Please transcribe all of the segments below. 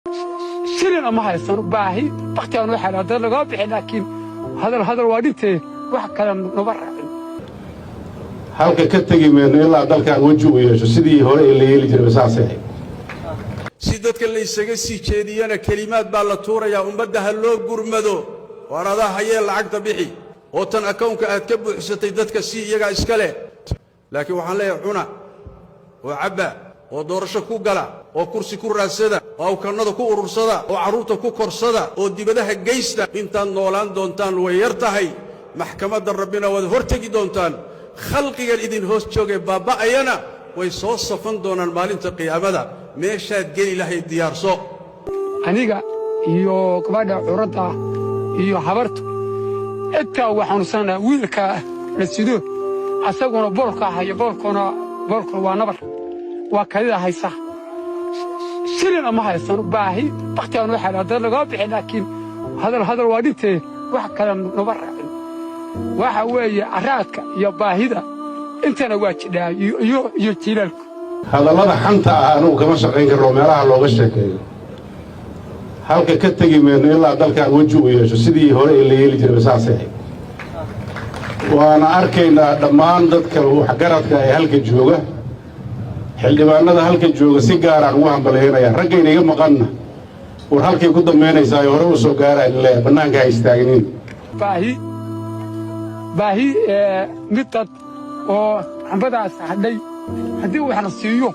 Shilina ma haysano. Baahi baktigaan waxaa dad lagaa bixi, laakiin hadal hadal waa dhintee, wax kale nama raacin. Halka ka tegi mayno ilaa dalkan weji uu yeesho. Sidii hore ee la yeeli jiray saasay ahayd. Si dadka la isaga sii jeediyana kelimaad baa la tuurayaa: ummadda ha loo gurmado, waar adaa hayee lacagta bixi, oo tan akownka aad ka buuxsatay dadka si iyagaa iska leh. Laakiin waxaan leeyahay, cuna oo cabba oo doorasho ku gala oo kursi ku raadsada oo awkannada ku urursada oo carruurta ku korsada oo dibadaha geysta. Intaad noolaan doontaan way yar tahay. Maxkamadda Rabbina waad hor tegi doontaan. Khalqigan idin hoos joogee baaba'ayana way soo safan doonaan maalinta qiyaamada. Meeshaad geli lahayd diyaarso. Aniga iyo gabadha curadda iyo habartu intaa waa xanuunsanaa. Wiilka la sido asaguna boolka haya, boolkuna boolkuna waa nabar, waa kadida haysa. Shilina ma haysano. Baahi baktigaan waxaa dad lagaa bixi, laakiin hadal hadal waa dhintee, wax kale nama raacin. Waxa weeye araadka iyo baahida intana waa jidhaa iyo jiilaalku. Hadallada xanta ah anugu kama shaqayn karno. Meelaha looga sheekeeyo halka ka tegi mayno ilaa dalkan weji uu yeesho. Sidii hore ee la yeeli jiray saasay ahayd. Waana arkaynaa dhammaan dadka waxgaradka ee halka jooga, xildhibaanada halka jooga si gaaraan ugu hambalyaynaya. Raggayna iga maqanna, war halkay ku dambaynaysaa hore u soo gaaraan leeyahay, bannaanka ha istaagnin. Baahi baahi mid dad oo xambadaas hadhay haddii wax la siiyo,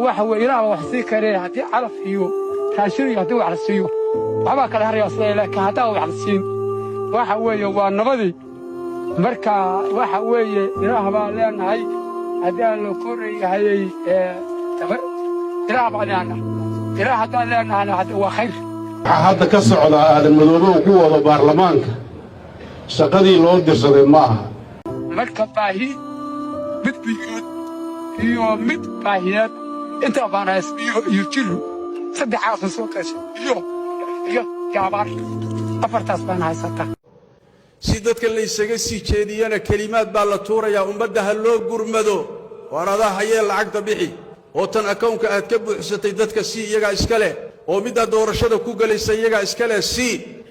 waxa weye Ilaah baa wax sii karee. Haddii calaf iyo raashin iyo haddii wax la siiyo, waxbaa kala haraya sida, laakiin haddaan wax la siin, waxa weeye waa nabadii. Marka waxa weeye Ilaah baan leenahay. Haddii aan la korayahayey, Ilaah baan leenahay. Ilaah haddaan leenahayna hadda waa khayr. Waxaa hadda ka socdaa Aadan Madoobe uu ku wado baarlamaanka shaqadii loo dirsaday ma aha. Marka baahi mid biyood iyo mid baahiyeed intaa baan hays iyo jiru, saddexaasan soo gashay iyo jaabaar, afartaas baan haysataa. Si dadka la isaga sii jeediyana kelimaad baa la tuurayaa: ummadda ha loo gurmado, waar adaa hayee lacagta bixi, oo tan akownka aad ka buuxsatay dadka si iyagaa iska leh, oo middaad doorashada ku gelaysa iyagaa iska leh, si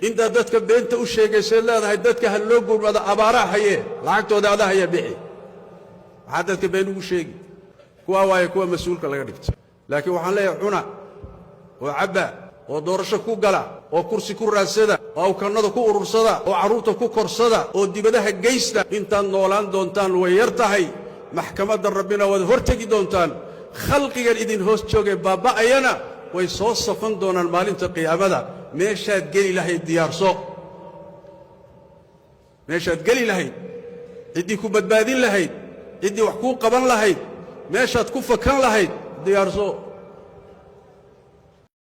intaad dadka beenta u sheegaysayd leedahay dadka ha loo gurmado, abaaraha hayee, lacagtooda adaa haya bixi. Maxaa dadka been ugu sheegi? Kuwaa waaye kuwa mas-uulka laga dhigto. Laakiin waxaan leeyahay, cuna oo cabba oo doorasho ku gala oo kursi ku raadsada oo awkannada ku urursada oo carruurta ku korsada oo dibadaha geysta. Intaad noolaan doontaan way yar tahay. Maxkamadda Rabbina waad hor tegi doontaan. Khalqigan idin hoos joogee baaba'ayana way soo safan doonaan maalinta qiyaamada. Meeshaad geli lahayd diyaarso. Meeshaad geli lahayd, ciddii ku badbaadin lahayd, ciddii wax kuu qaban lahayd, meeshaad ku fakan lahayd diyaarso.